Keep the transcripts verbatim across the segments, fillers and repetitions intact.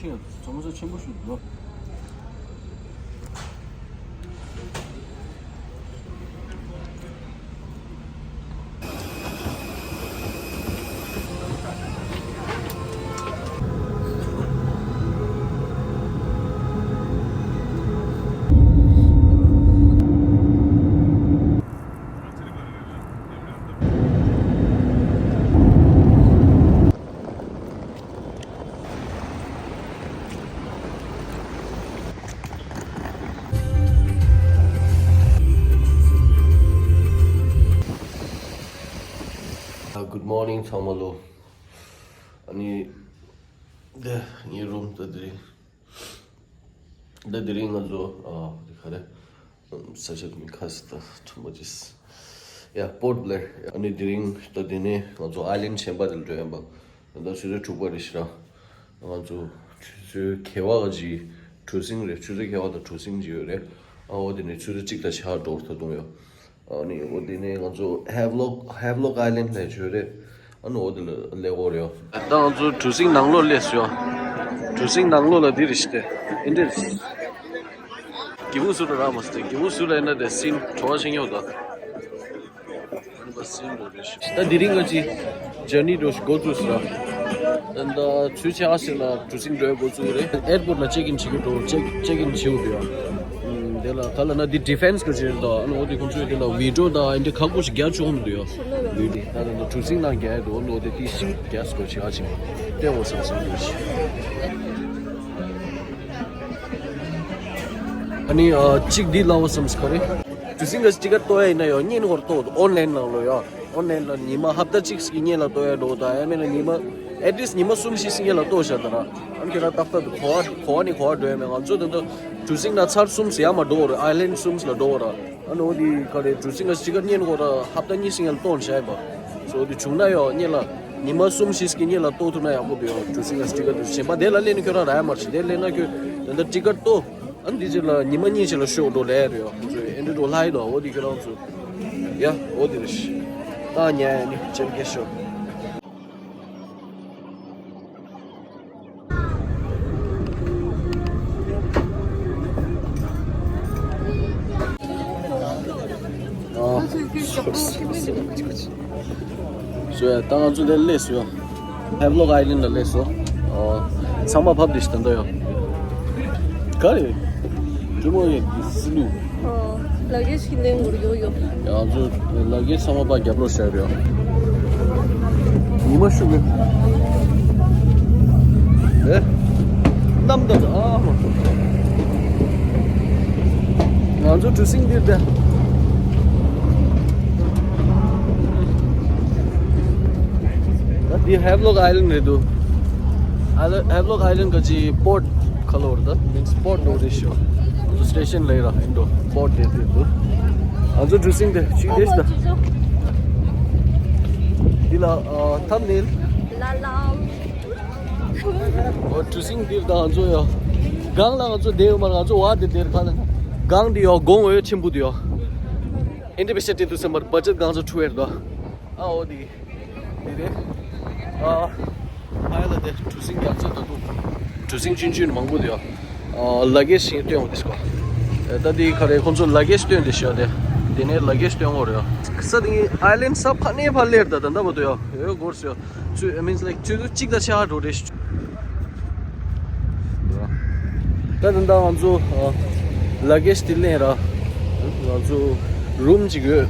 ཚང་མ་ས་ཆེན་པོ་ཞིག་འདུག Good morning ཚང་མ་ལོ། ཨ་ནི། འདི་ངའི་རུམ་ད་དེ་རིང་། ད་དེ་རིང་ང་ཚོ་ཨ་དེ་ག་རེ། ས་ཆ་མིང་ཁ་སི་ད་ཁྲོམ་པ་ཅིས། ཡ་Port Blair། ཨ་ནི་དེ་རིང་ད་དེ་ནས་ང་ཚོ་ཨའི་ལན་ཌི་གཞན་པ་དེ་ལ་འགྲོ་ཡིན་པ། ད་ཆུ་ཚོད་དྲུག་པ་རེད་ཤག་ང་ཚོ་ཆུ་ཚོད་བརྒྱད་པ་ག་ཅིག་གྲུ་གཟིངས་རེད། ཆུ་ཚོད་བརྒྱད་པ་དང་གྲུ་གཟིངས་ཅིག་ཡོད་རེད། ཨ་འོ་དེ་ནས་ཆུ་ཚོད་གཅིག་དང་ཕྱེད་ཀ་འགྲོ་བར་ད་དུང་ཡོད། ཨ་ནི་འོ་དེ་ནས་ང་ཚོ་Havelock Havelock Island ལ་བྱོས་རེད། ཨ་ནི་འོ་དེ་ལ་སླེབས་ཀྱི་ཡོད་རེད། ད་ང་ཚོ་གྲུ་གཟིངས་ནང་ལོགས་སླེབས་སོང་། གྲུ་གཟིངས་ནང་ལོགས་ལ་འདི་རེད་ཤག་དེ་ཨེ་འདྲ་རེད། སྒྱེ་འུ་ཟུར་ལ་རག་མ་སོང་། སྒྱེ་འུ་ཟུར་ལ་ཡིན་ན་དེ་སིན་བྲོ་བ་ཤེས་ཀྱི་ཡོད་ད། ད་དེ་རིང་ང་ཚོའི་ཇར་ནི་འདྲ་ཞིག་འགོ་བཙུགས་སོང་། ད་ཚུར་ཆ་ཟེར་ན་གྲུ་གཟིངས་འགྲོ་ཡ་འགོ་བཙུགས་རེད། ཨེར་པོར་ལ་ཅེག་ཨིན་བྱེད་ཀྱི་འགྲོ། ཅེག་ཅེག་ཨིན་བྱེད་དགོས་འདུག་ཡ། ཨམ། དེ་ལ་ག་ལབ་ན་འདི་ཌི་ཕེན་སི་གི་ཅིག་རེད་ད། ཨ་ནི་འོ་དེ་ཁོང་ཚོས་དེ་ལ་ཝིན་ཌོ་དང་ཨ་འདྲ་ཁག་པོ་ཞིག་རྒྱག་ཆོག་གི་མི་འདུག་ཡ། ལུས་དེ་ད་ད་གྲུ་གཟིངས་ནང་རྒྱག་ཡ་འདུག། ཨ་ནི་འོ་དེ་ཏིས་ཤིག་རྒྱག་དགོས་ཆེ་ཨ་ཅིག་བལྟས་འོ་བསམ་བསམ་འདུག་ཤི། ཨ་ནི་ཨ་གཅིག་འདི་ལབ་བསམ་སི་ག་རེ། གྲུ་གཟིངས་ག་ཅིག་ཊི་ཀེ་ཊི་གཏོང་ཡ་ཡིན་ན་ཡང་སྔོན་ལ་གཏོང་འོན་ལན་ནང་ལོ་ཡ། ཨོན་ལན་ལ་ཉི་མ་ཧབ་ཏ་གཅིག་གི་སྔོན་ལ་གཏོང་ཡ་འགྲོ་དང་ཡང་མིན་ན་ཉི་མ་ཨེ་ཊི་ལིསི་ཊི་ཉི་མ་གསུམ་བཞི་སྔོན་ལ་གཏོང་བཞག་ད་ར། ཨ་ནི་ཁྱེད་རང་ཏག་ཏག་ཏུ་གོ་བ་གོ་བ་ནས་གོ་བ་འགྲོ་ཡ་མེད། ང་ཚོ་ད་ལྟ་གྲུ་གཟིངས་ན་ཚར་གསུམ་ཟེར་ཡ་མ་འགྲོ་བ་རེད། ཨའི་ལན་ཌི་གསུམ་ལ་འགྲོ་བ་ར། ཨ་ནི་འོ་དེ་ག་རེ་གྲུ་གཟིངས་ལ་གཅིག་ཀ་སྔོན་གོ་ར་ཧབ་ཏ་གཉིས་སྔོན་ལ་གཏོང་བཞག་ཡ་པ། སོ་དེ་བྱུང་ན་ཡང་སྔོན་ལ་ཉི་མ་གསུམ་བཞི་སྔོན་ལ་གཏོང་ཐུབ་ན་ཡག་པོ་འདུག་ཡ། གྲུ་གཟིངས་ལ་ཊི་ཀེ་ཊི་གཞན་པ་དེ་ལ་སླེབས་ན་ཁྱོད་རང་རག་ཡ་མ་རེད། དེ་སླེབས་ན་ཁྱོད་ད་ལྟ་ཊི་ཀེ་ཊི་གཏོང་། ཨ་ནི་འདི་ཅིག་ལ་ཉི་མ་གཉིས་ཅིག་ལ་ཤོག་འགྲོ་ལས་རེད་ཡོ། ཁོང་ཚོས་ཨེ་འདྲ་འགྲོ་ལྷ་ཡི་དོ་འོ་དེ་ཁྱོད་རང་ཚོ། ཡ་འོ་དེ་རེད། ད་ཉལ་ཡ་ནི་ཅེར་སྐད་ཤོག་ཞོ་ཡ་ད་ང་ཚོ་འདིར་སླེབས་སོང་ཡ། ཧེབ་ལོག་ཨའི་ལན་ལ་སླེབས་སོང་། ཨོ། ཚང་མ་ཕབ་བསྡད་ཤག་ད་ལྟ་ཡ། ག་རེ། ཀྲུང་གོ་ཡ་གི་སི་ལུ། ཨོ། ལ་གེ་ཞིག་ལེན་དགོས་ཡོད་ཡོད། ཡ་ང་ཚོ་ལ་གེ་ཚང་མ་ཕར་རྒྱབ་ལོགས་བཞག་རེད་ཡ། ཉི་མ་ཤུགས་རེད། ཨེ། གནམ་ད་ད་ཨ་མ། ང་ཚོ་གྲུ་གཟིངས་འདིར་བསྡད། ད་འདི་ཧེབ་ལོག་ཨའི་ལན་རེད་འདུག། ཨ་ལ་ཧེབ་ལོག་ཨའི་ལན་ག་ཅི་པོར་ཊི་ཁ་ལོ་རེད་ད། མིན་སི་པོར་ཊི་འདུག་རེད་ཤོ། ང་ཚོ་སི་ཊེ་ཤན་ལ་ཡིན་ར་ཨིན་འགྲོ། པོར་ཊི་དེ་དེ་འདུག། ང་ཚོ་གྲུ་གཟིངས་དེ་ཅིག་རེད་ཤག་ད། འདི་ལ་ཨ་ཐམ་ནེལ། ལ་ལ། འོ་གྲུ་གཟིངས་འདིར་ད་ང་ཚོ་ཡོད། སྒང་ལ་ང་ཚོ་བསྡད་ཡོད་མ་རེད། ང་ཚོ་བ་དེ་དེར་ཁ་ལ་སྒང་འདི་ཡོད། གོང་འོད་ཆེན་པོ་འདི་ཡོད། ཨིན་ཌི་པེ་ཤ་ཏི་དུ་སེམ་པར་བ་ཅད་གང་ཚོ་ཁྲུ་ཨེར་དོ། ཨ་འོ་དེ་དེ་རེད། ཨ་ཕ་ཡ་ལ་དེ་གྲུ་གཟིངས་རྒྱ་མཚོ་ད་དུ་གྲུ་གཟིངས་ཆུན་ཆུན་མང་པོ་འདི་ཡོད། ཨ་ལ་གེ་ཞིག་སྟོན་འོང་དེ་སྐོར། ད་དེ་ག་རེ་ཁོང་ཚོ་ལ་གེ་སྟོན་དེ་ཤོད་དེ། དེ་ནས་ལ་གེ་སྟོན་འོང་རེད། ས་དེ་ཨའི་ལན་ས་ཕ་ནས་ཕ་ལེར་ད་ད་ད་བ་དུ་ཡོད་ཡོད་སྐོར་སོ། ཆུ་I mean like ཆུ་ཚོད་གཅིག་དང་ཕྱེད་ཀ་འགྲོ་རེད། ད་ད་ད་ང་ཚོ་ལ་གེ་དེ་ལེན་ར། ང་ཚོ་རུམ་ཅིག་ཡོད།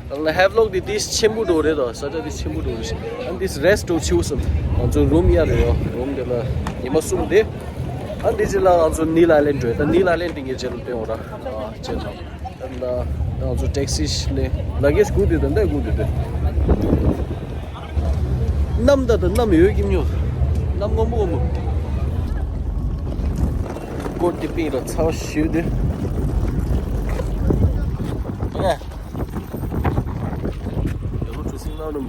ད་ལ་ཧེབ་ལོག་དེ་དེ་ཆེན་པོ་འགྲོ་རེད་དོ། ས་ཆ་དེ་ཆེན་པོ་འགྲོ་རེད། ཨ་འདི་རེ་སི་ཊི་འགྲོ་ཆེ་བོ་སོང་། ང་ཚོ་རུམ་གཡར་རེད་ཡོ། རུམ་དེ་ལ་ཉི་མ་གསུམ་དེ། ཨ་འདི་ཅི་ལ་ང་ཚོ་ནིལ་ཨའི་ལན་འགྲོ་ཡ། ད་ནིལ་ཨའི་ལན་དེ་ངས་རྗེས་ལ་སྟོན་འོང་ར། ཨ་བྱས་ཙང་། ད་ད་ང་ཚོ་ཊེག་སི་ལེན། ལ་གེ་སྒུག་དུས་ད་ད་སྒུག་དུས་ད། གནམ་ད་ད་གནམ་ཡོད་ཀྱི་མྱོང་། གནམ་སྔོན་པོ་སྔོན་པོ། སྐོར་དེ་པིང་ར་ཚ་བ་ཞུ་དེ། ཨེ། ཡང་ཁྲུ་སིང་ལ་ནམ།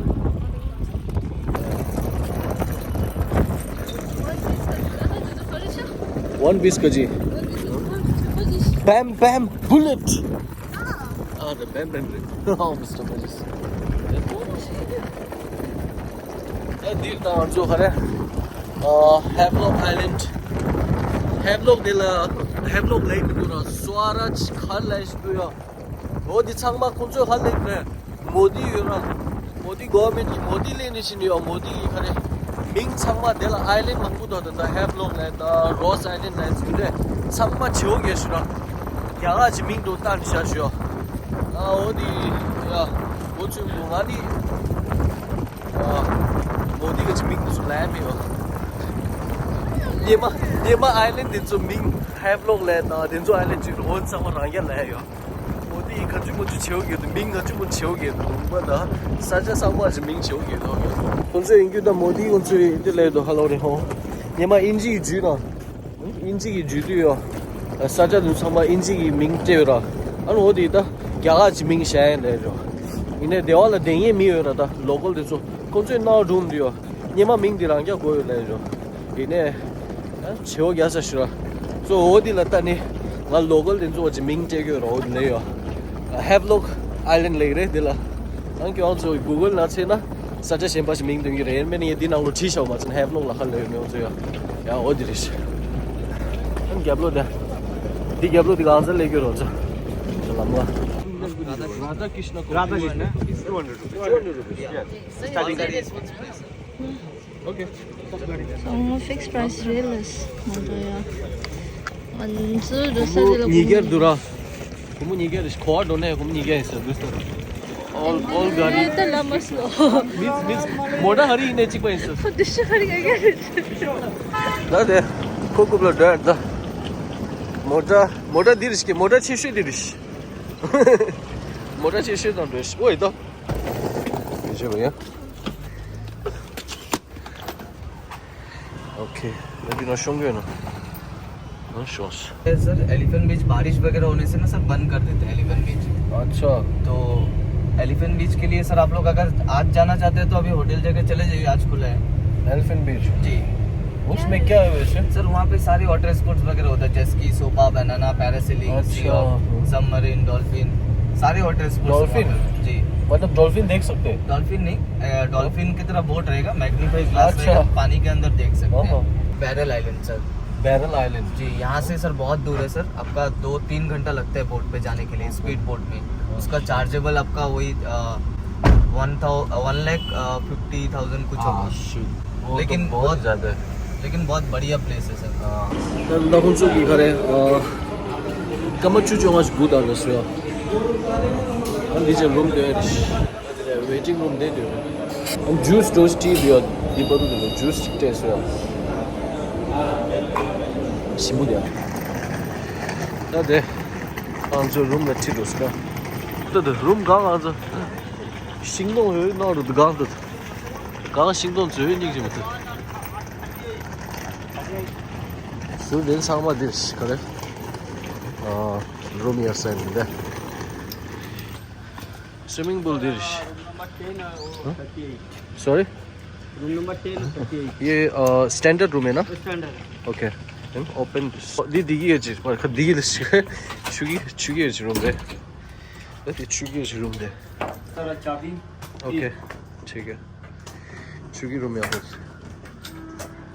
One Piece ག་ཅི། Bam bam bullet. ཨ་རེ་བེམ་བེམ་རེད། ཨོ་མི་སི་ཊར་མོ་ཇིས། ཨ་འདིར་ད་ང་ཚོ་ག་རེ། ཨ་ཧེབ་ལོག་ཨའི་ལན་ཌི་ ཧེབ་ལོག་དེ་ལ་ཧེབ་ལོག་ལེགས་འདུག་ར། སུ་རཱཇ་ག་ལེགས་འདུག་ཡ། འོ་དེ་ཚང་མ་ཁོང་ཚོས་ཧ་ལས་པས། མོ་དི་ཡོད་ར། མོ་དི་གོ་ཝར་མེན་གྱི་མོ་དི་ལས་ནི་ཤི་ནི་ཡོད། མོ་དི་གི་ག་རེ་མིང་ཚང་མ་དེ་ལ་ཨའི་ལན་མང་པོ་འདུག་ད་ད་ཧེབ་ལོག་ལས་ད་རོས་ཨའི་ལན་ལས་ཟིན་ཏེ་ཚང་མ་བྱེའུ་གས་ཞུ་ར། རྒྱ་གར་གྱི་མིང་དུ་བཏགས་ནི་ཤ་ཞུ་ཡ། ཨ་འོ་དེ་ཡ་འོ་ཚོད་འདུག་ང་ནི། ཨ། མོ་དི་གི་མིང་དེ་ཚོ་ལབ་མི་ཡོང་། སྙེ་མ་སྙེ་མ་ཨའི་ལན་དེ་ཚོ་མིང་ཧེབ་ལོག་ལབ་དང་དེ་ཚོ་ཨའི་ལན་ཅིག་རོ་ཚང་མ་རང་རྐྱ་ལབ་ཡོད། མོ་དི་ག་ཚོད་མོ་ཚོད་བྱེའུ་གི་འདུག་མིང་ག་ཚོད་མོ་བྱེའུ་གི་འདུག་མ་ད་ས་ཆ་ཚང་མ་ཞིག་མིང་བྱེའུ་གི་འདུག་ཁོང་ཚོ་ཡིན་རྒྱུ་ད་མོ་དི་ཁོང་ཚོ་ཡིན་དེ་ལས་དུ་ཧ་ལོ་རེ་ཧོ། སྙེ་མ་ཨིན་ཇི་ཡི་ཇུས་ན། ཨིན་ཇི་གི་ཇུས་དུས་ཡོད། ས་ཆ་དུ་ཚང་མ་ཨིན་ཇི་གི་མིང་སྤྲད་ཡོད་ར། ཨ་ནི་འོ་དེ་ད་རྒྱ་གར་གྱི་མིང་བཞག་ཡིན་ལས་རོ། ཡིན་ནའི་སྡེ་བ་ལ་བསྡད་མཁན་མི་ཡོད་ར། ད་ལོ་ཀལ་དེ་ཚོ་ཁོང་ཚོས་ནའོ་སྒྲུང་དུ་ཡོད། སྙེ་མ་མིང་དེ་རང་རྐྱ་དགོས་ཡོད་ལས་རོ། ཡིན་ནའི་ཨ་བྱེའུ་རྒྱ་ས་ཞུ་ར། ཚོ་འོ་དེ་ལ་ལྟ་ནི་ང་ལོ་ཀལ་དེ་ཚོ་གི་མིང་སྤྲད་ཀྱི་ཡོད་ར། འོ་དེ་ལས་ཡོད། ཧེབ་ལོག་ཨའི་ལན་ལེགས་རེད་དེ་ལ། ཨང་ཀྱོ་ཨང་ཚོ་གུ་གལ་ན་ཚེ་ན། ས་ཆ་གཞན་པ་ཞིག་མིང་འདོན་གྱི་རེད། ཡིན་མིན་ཡིན་འདི་ནང་ལོ་བྲིས་བཞག་པ་མ་ཚད་ཧེབ་ལོག་ལ་ཁ་ལོས་མེད་འོ་ཚོ་ཡ། ཡ་འོ་འདི་རེད། ཨང་རྒྱབ་ལོག་དེ། འདི་རྒྱབ་ལོག་འདི་གང་ཚ་ལས་རྒྱུ་རོ་ཚོ། ལམ་ལ། राधा कृष्ण को Radha Krishna. Two hundred rupees. Two hundred rupees. Yes. Starting. Okay. So, ང་ཕིགས་པ་རའི་སི་རེད་ལས་མ་འདོད་ཡ། ང་ཚོ་འགྲོ་ས་རེད་ལ། ཉིས་བརྒྱ་འདུག་ར། སྒོར་མོ་ཉིས་བརྒྱ་རེད། གོ་བ་འགྲོ་ནས་སྒོར་མོ་ཉིས་བརྒྱ་ཡིན་ཟེར་འདུག་ཟེར། All, all गाड़ी। ད་ལ་མ་སོ། Means, means, མོ་ཊ་ཧ་རི་ཡིན་ནས་གཅིག་པ་ཡིན་ཟེར། ཁོ་དུ་ཤི་ཧ་རི་ག་ག་རེད། ད་དེ་ཁོ་རྐུབ་ལ་འགྲོ་ཡ་ད། མོ་ཊ་མོ་ཊ་འདི་རེད་ཤི་མོ་ཊ་ཆེ་ཤོས་འདི་རེད་ཤི། མོ་ཊ་ཆེ་ཤོས་དང་འགྲོ་ཤི་ཨོ་ཡི་ད། ཡིན་ཤོད་པ་ཡ། ओके। मैं बिना शोंगे ना। हाँ, shows. Sir, elephant बीच बारिश वगैरह होने से ना सर बंद कर देते हैं एलिफेंट बीच। अच्छा। तो एलिफेंट बीच के लिए सर आप लोग अगर आज जाना चाहते हैं तो अभी होटल जगह चले जाइए, आज खुला है। एलिफेंट बीच। जी। उसमें क्या है वैसे? सर, वहाँ पे सारे वाटर स्पोर्ट्स वगैरह होता है, जेट स्की, सोपा, बनाना, पैरासेलिंग, अच्छा। सी हॉप, सबमरीन, डॉल्फिन, सारे वाटर स्पोर्ट्स। डॉल्फिन? जी। मतलब डॉल्फिन देख सकते हैं? डॉल्फिन नहीं, अ, डॉल्फिन की तरह बोट रहेगा, मैग्नीफाई ग्लास अच्छा। रहेगा, पानी के अंदर देख सकते हैं। ओहो। Barrel island sir. Barrel island. जी, यहाँ से सर बहुत दूर है सर, आपका दो तीन घंटा लगता है बोट पे जाने के लिए, स्पीड बोट में। उसका चार्जेबल आपका वही, अ, वन थाउ-, वन लाख, अ, फिफ्टी थाउजेंड कुछ होगा। हाँ, शिट। वो तो लेकिन बहुत बहुत, ज़्यादा है। लेकिन बहुत बढ़िया प्लेस है सर। हाँ। ད་ལྟ་ཁོང་ཚོ་གི་ག་རེ་ཨ། སྐར་མ་བཅུ་བཅོ་ལྔ་ཞིག་སྒུག་དང་ལ་སོ་ཡ། ཨ་འདི་ཅན་རུམ་དེ་རེད། ཝེ་ཊིང་རུམ་དེ་དེ་རེད། ཨ་ཇུས་འགྲོ་ཊི་བི་ཡོད། འདི་བར་དུ་དེ་ཇུས་ཅིག་སྤྲད་སོ་ཡ། ཞིམ་པོ་དེ། ད་དེ། ང་ཚོ་རུམ་ལ་ཁྲིད་འགྲོ་སོ་ཡ། ད་དེ་རུམ་གང་ང་ཚོ། ཤིང་སྡོང་ཡོད་ནང་རུ་གང་དུ། གང་ཤིང་སྡོང་ཚོས་སྙིང་རྗེ་མི་ཐུབ། ཟུར་དེ་ཚང་མ་འདིར་ག་རེ། ཨ། རུམ་ཡར་སེང་འདི། swimming pool འདིར། Sorry? Room number ten और थर्टी एट। ये, अ, स्टैंडर्ड रूम है ना? स्टैंडर्ड है। ओके। ओपन। འདི་འདི་གི་ཡོད་ཅིག་པར་ཁ་འདི་གི་ལ་ཞིག་ཆུ་གི་ཆུ་གི་ཡོད་ཅིག་རུམ་རེད། ད་དེ་ཆུ་གི་ཡོད་ཅིག་རུམ་རེད། सर, चाबी। ओके। ठीक है। ཆུ་གི་རུམ་ཡག་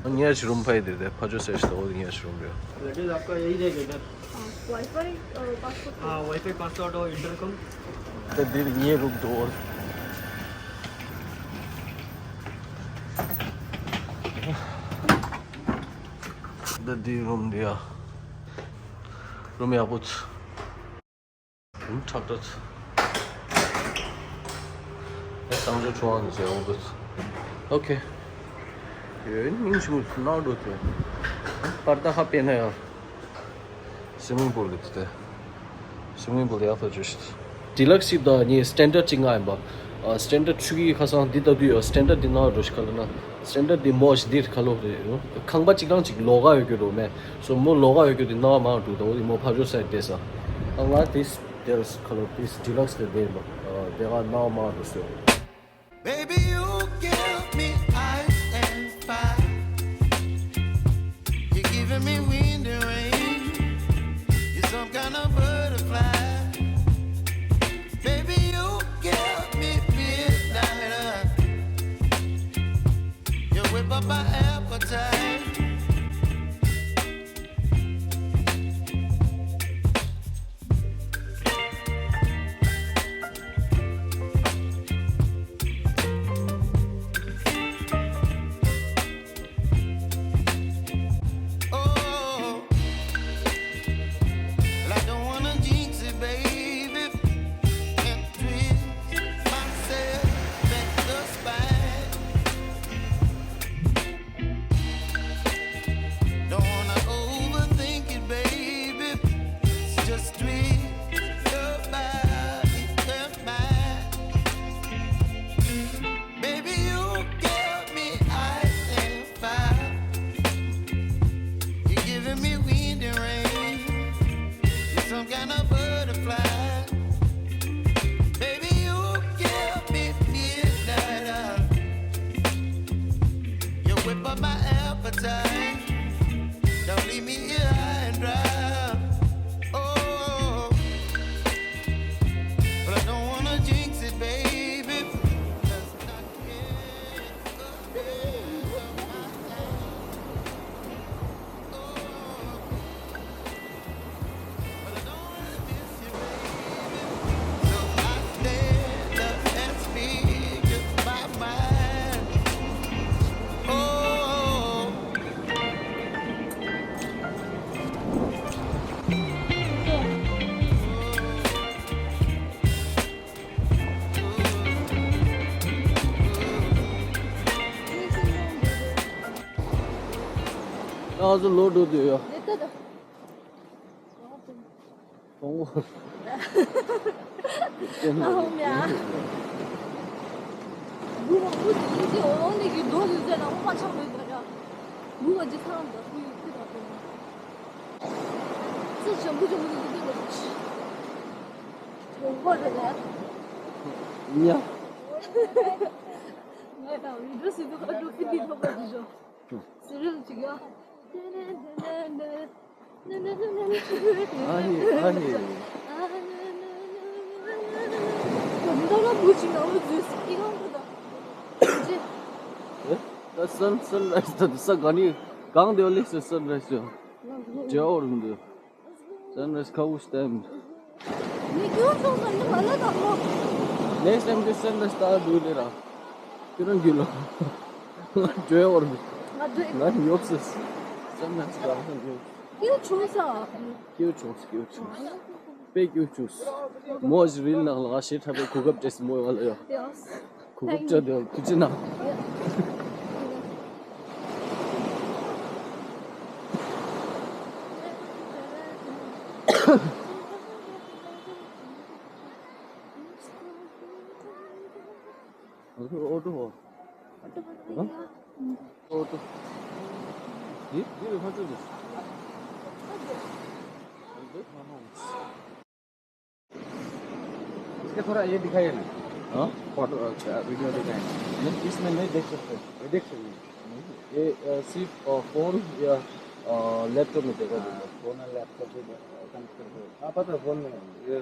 པོ། ངས་ཆུ་རུམ་ཕ་ཡི་དེ་དེ་ཕ་ཇོ་སེར་ཞིག་ལ་འོ་དེ་ངས་ཆུ་རུམ་རེད། एड्रेस आपका यही रहेगा इधर। हाँ, वाईफाई, अ, पासवर्ड। हाँ, वाईफाई पासवर्ड और इंटरकॉम। ད་འདིར་ངའི་རུམ་དུ་འོ། ད་འདི་རུམ་འདི་ཡ། རུམ་ཡག་པོ། ཁྲག་ཁྲག་ཨེ་གཙང་ཆུ་ཁྲུང་ཨང་ནས་བྱས་འོང་དུས། ཨོ་ཁེ། ཡོད་ནིང་ཆུ་ནག་འགྲོ་དུས། པར་ད་ཧ་པེ་ན་ཡང་། སི་མིང་པུལ་གི་དེ། སི་མིང་པུལ་ཡག་ཏུ་བཅུ་ཤི། ཌི་ལག་སི་ཅིག་དང་ངའི་སི་ཊན་ཌར་ཌ་ཅིག་ང་ཡིན་པ། ཨ། སི་ཊན་ཌར་ཌ་ཆུ་གི་ཁ་སང་འདི་ལྟ་དུས་ཡོད། སི་ཊན་ཌར་ཌ་འདི་ནག་འགྲོ་ཤི་ཁ་ལ་ན། སི་ཊན་ཌར་ཌ་འདི་མོ་ཞིག་འདིར་ཁ་ལོ་རེད། ཁང་པ་གཅིག་རང་གཅིག་ལོགས་ཀ་ཡོད་རྒྱུ་རུ་མེད། སོ་མོ་ལོགས་ཀ་ཡོད་རྒྱུ་དེ་ནག་མང་འགྲོ་དོ་དེ་མོ་ཕ་ཇོ་སའི་དེ་ས། ཨ་ང་དེ་དེར་ཁ་ལོ་དེ་ཌི་ལག་སི་དེ་དེ་མོ་དེ་ག་ནག་མང་འགྲོ་སོ། Baby, you give me ice and fire. You're giving me wind and rain. You're some kind of butterfly. Baby, you give me midnight. You whip up my appetite. But my appetite, don't leave me here high and dry. Oh, but I don't wanna jinx it, baby. ང་ཚོ་ལོག་འགྲོ་འདོད་ཡོད། ཕུང་པོ། ཨ་ཧོ་མྱ། བུ་མོ་བུ་དེ་ཡིན་གྱི་འོང་ནས་ཀྱི་རྡོ་ཡོད་ཚད་ལ་འོང་མ་ཆགས་མེད་པ་ར། བུ་མོ་ཇི་ཚང་འདྲ་བུ་ཡོད་ཁུལ་དང་བུ་མོ། ཙི་ཞང་བུ་ཆུང་བུ་དེ་འདི་འདྲ་ཅི། གྲོགས་པོ་རེད་ལ། ཉ། ང་དང་བི་ཌིའོ་སི་ཏུ་ཁ་ཏུ་ཕི་ཏི་ཐོག་པ་དེ་ཞོ། སི་རིལ་ཅིག་ཡ། ཨ་ཧེ་ཨ་ཧེ། འདི་ལ་བུ་ཅིག་ང་བུ་ཛུས་ཀི་གང་གི་ད། ཅི། ད་སན་སན་རའི་སི་ད་ས་ག་ནི་གང་དེ་ལེ་སི་སན་རའི་སི་ཡོ། ཇེ་ཨོར་འདུ། Sunrise cover stamp. ནི་ཀྱོ་ཆོག་ས་ནི་མ་ལ་དང་མོ། Next time དུ་sunrise ད་འདུག་ལེ་ར། ཁྱོད་རང་རྒྱུད་ལ། ང་འགྲོ་བར། ང་འགྲོ། ང་ཉོབ་སི། Sunrise ག་ས་ཉོབ། ཀྱོ་ཆོག་ས། ཀྱོ་ཆོག་ཀྱོ་ཆོག་དཔེ་ཀྱོ་ཆོག་མོ་ཞིག་རིལ་ནང་ལ་ང་ཞེ་ཁྲ་པའི་གོ་སྐབས་སྤྲད་སི་མོ་ཡོད་ལ་ཡོད། གོ་སྐབས་སྤྲད་དེ་ཐུགས་རྗེ་གནང་། ཨོ་ཏོ་ཧོ། ཨོ་ཏོ། འདི་འདི་ཧོ་ཏོ་འདི། इसके थोड़ा ये दिखाइए ना। हाँ? फोटो, अ, वीडियो दिखाइए ना। नहीं, इसमें नहीं देख सकते। ये देख सकते हैं। ये, अ, सिर्फ, अ, फोन या, अ, लैपटॉप में देगा। हाँ, फोन और लैपटॉप से कनेक्ट करके। हाँ, पता है, फोन में। ये,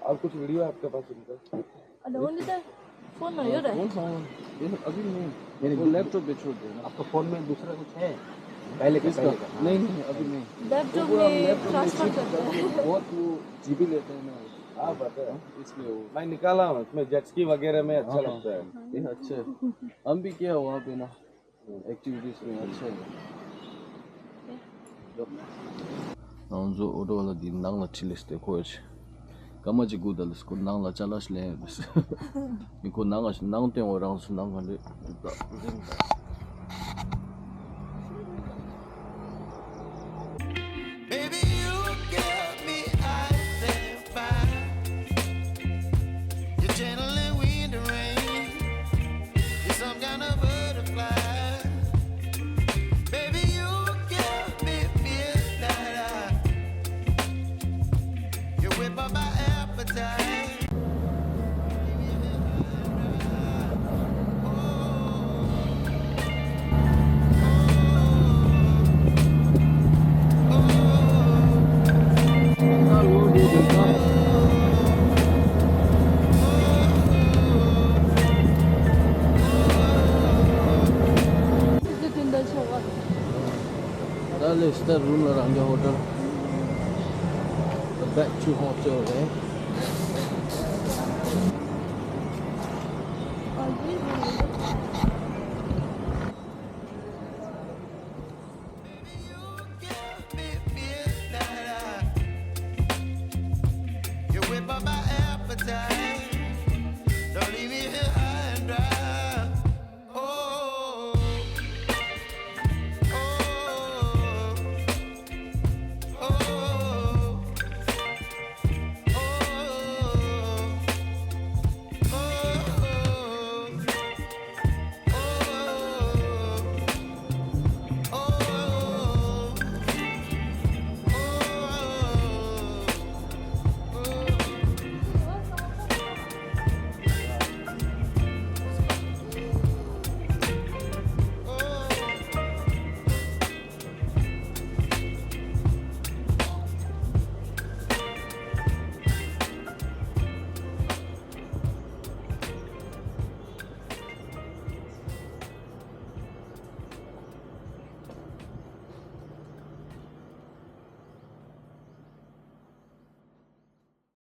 और कुछ वीडियो आपके पास इनका? अरे, वो नहीं था। फोन में यो रहा है। फोन, हाँ, ये अभी नहीं। मेरे वो दू- लैपटॉप पे छोड़ देना। आपका फोन में दूसरा कुछ है? पहले का, इसका? पहले का, हाँ। नहीं, नहीं, अभी नहीं। लैपटॉप वो पूरा में लैपटॉप में ट्रांसफर सेव करते हैं। करके बहुत वो जीबी लेते हैं ना। हाँ, पता है। हाँ, इसलिए वो मैं निकाला हूँ, इसमें जेट स्की वगैरह में अच्छा हाँ, हाँ। लगता है। ये अच्छा है। हम भी किया वहाँ पे ना, एक्टिविटीज में अच्छा है। ང་ཚོ་ཨོ་ཏོ་ཝ་ལ་འདི་ནང་ལ་ཁྲིད་ལས་ཏེ་ཁོ་ཡ་ཆེ། སྐར་མ་གཅིག་སྒུག་ད་ལས་ཁོ་ནང་ལ་ཅ་ལག་ཞིག་ལེན་ཡོད་ཟེར། མི་ཁོ་ནང་ང་ནང་སྟོན་འོ་རང་སུ་ནང་ག་འདྲ་ད་རིང་ད། Baby, you give me ice and fire. You're channeling wind and rain. You're some kind of butterfly. Baby, you give me midnight eye. You whip up my appetite. ད་ལེ་སི་ད་རུམ་ལ་རང་གི་ཧོ་ཊེལ། Back to hotel རེད།